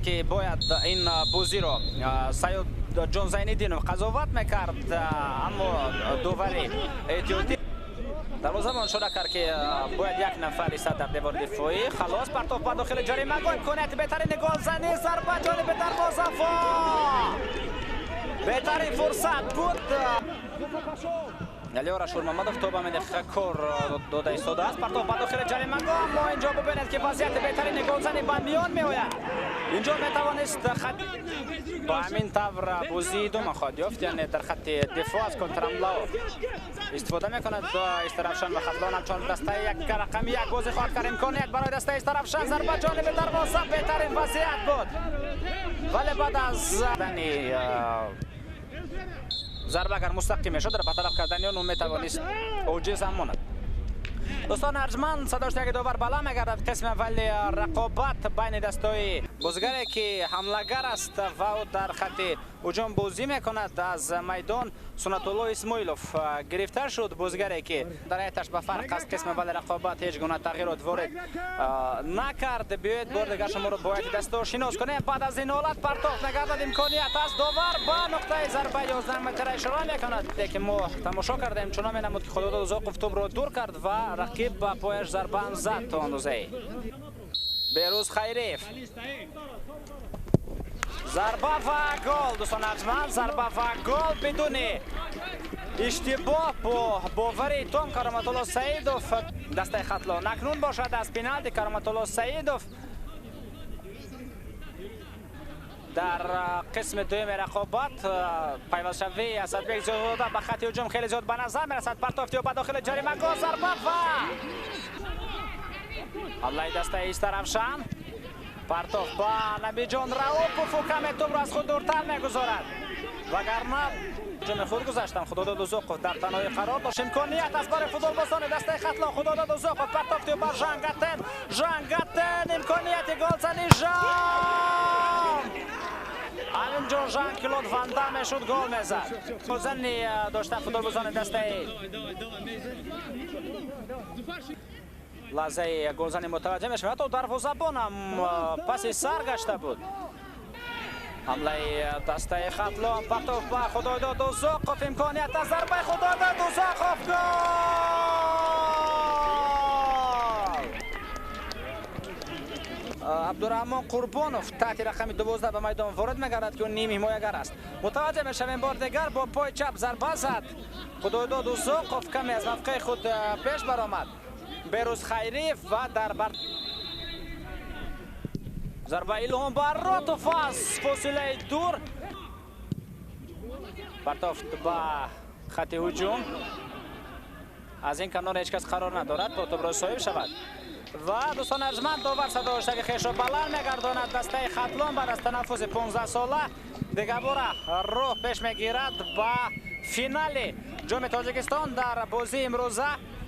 ки бояд ин бозиро Саёдҷон Зайниддинов қазоват мекард, аммо довари эҳтиётӣ дарвозабон ишора кард, ки бояд як нафар истад дар девори дифоӣ. Халос, партоф ба дохили ҷаримагоҳ, имконияти беҳтарини голзанӣ, зарба ҷониби дарвозабон, беҳтарин фурсат буд. Алиёр Ашурмамадов то ба ҳамин дақиқа кор дода истодааст. Партоф ба дохили ҷаримагоҳ, аммо инҷо бубинед, ки вазъияти беҳтарини голзанӣ ба миён меояд. Инҷо метавонист хат ба ҳамин тавр бозӣ идома хоҳад ёфт, яъне дар хатти дифоъ аз контрамлао истифода мекунад Истаравшан ва Хатлон ҳамчун дастаи як рақами як бозӣ хоҳад кард. Имконият барои дастаи Истаравшан, зарба ҷониби дарвоза, беҳтарин вазъият буд, вале баъд аз задани зарба агар мустақим мешуд, дар бартараф кардани он метавонист оҷиз ҳам монад. Дӯстони арҷманд, садоштаги довар баланд мегардад. Қисми аввали рақобат байни дастои бозигаре ки ҳамлагар аст ва ӯ дар хатти ҳуҷум бозӣ мекунад, аз майдон Сунатулло Исмоилов гирифта шуд. Бозигаре ки дар ҳайаташ ба фарқ аз қисми аввали рақобат ҳеҷ гуна тағйирот ворид накард. Биёед, бори дигар шуморо бо ҳайати дасто шинос кунем. Баъд аз ин ҳолат партофт нагардад, имконият аст, довар ба нуқтаи зарбаи 11 метра ишора мекунад, ки мо тамошо кардем. Чунон менамуд, ки Худодод Узоқов тӯбро дур кард ва рақиб ба пояш зарбаам зад то андозае. Берӯз Хайриев, зарба ва гол! Дӯстони арҷманд, зарба ва гол бидуни иштибоҳ, бо бовари том Кароматулло Саидов дастаи Хатлон. Акнун бошад, аз пеналти Кароматулло Саидов дар қисми дуюми рақобат пайвастшавии Асадбек Зиёдзода ба хатти ҳуҷум хеле зиёд ба назар мерасад. Партофти ӯ ба дохили ҷаримагоҳ, зарба ва ҳамлаи дастаи Истаравшан. Партоф ба Набиҷон Раупов, ӯ каме тӯбро аз худ дуртар мегузорад, вагарна ҳуҷуми худ гузаштан. Худодод Узоқов дар танҳоӣ қарор дошт. Имконият аст барои футболбозони дастаи Хатлон. Худодод Узоқов, партофти ӯ ба Жангатен, Жангатен, имконияти голзанӣ, Жан! Ҳаминҷо Жан Клод Ван Дам мешуд, гол мезад. Голзани дошта футболбозони дастаи лаҳзаи голзанӣ мутаваҷҷеҳ мешавад. Ҳатто дарвозабонам паси сар гашта буд. Ҳамлаи дастаи Хатлон, партоф ба Худойдод Узоқов, имконият аз зарбаи Худойдод Узоқов, гол! Абдураҳмон Қурбонов таҳти рақами 12 ба майдон ворид мегардад, ки ӯ ним ҳимоягар аст. Мутаваҷҷеҳ мешавем, бор дигар бо пои чап зарба зад Худойдод Узоқов, каме аз мавқеи худ пеш баромад Берӯз Хайриев ва дар бар зарба Илҳом Баротов аз фосилаи дур партофт ба хатти ҳуҷум. Аз ин канор ҳеҷ кас қарор надорад то тӯбро соҳиб шавад. Ва дӯстони арҷманд, довар садоштаги хешро баланд мегардонад. Дастаи Хатлон баъд аз танаффуси 15 сола дигарбора роҳ пеш мегирад ба финали Ҷоми Тоҷикистон дар бозии имрӯза.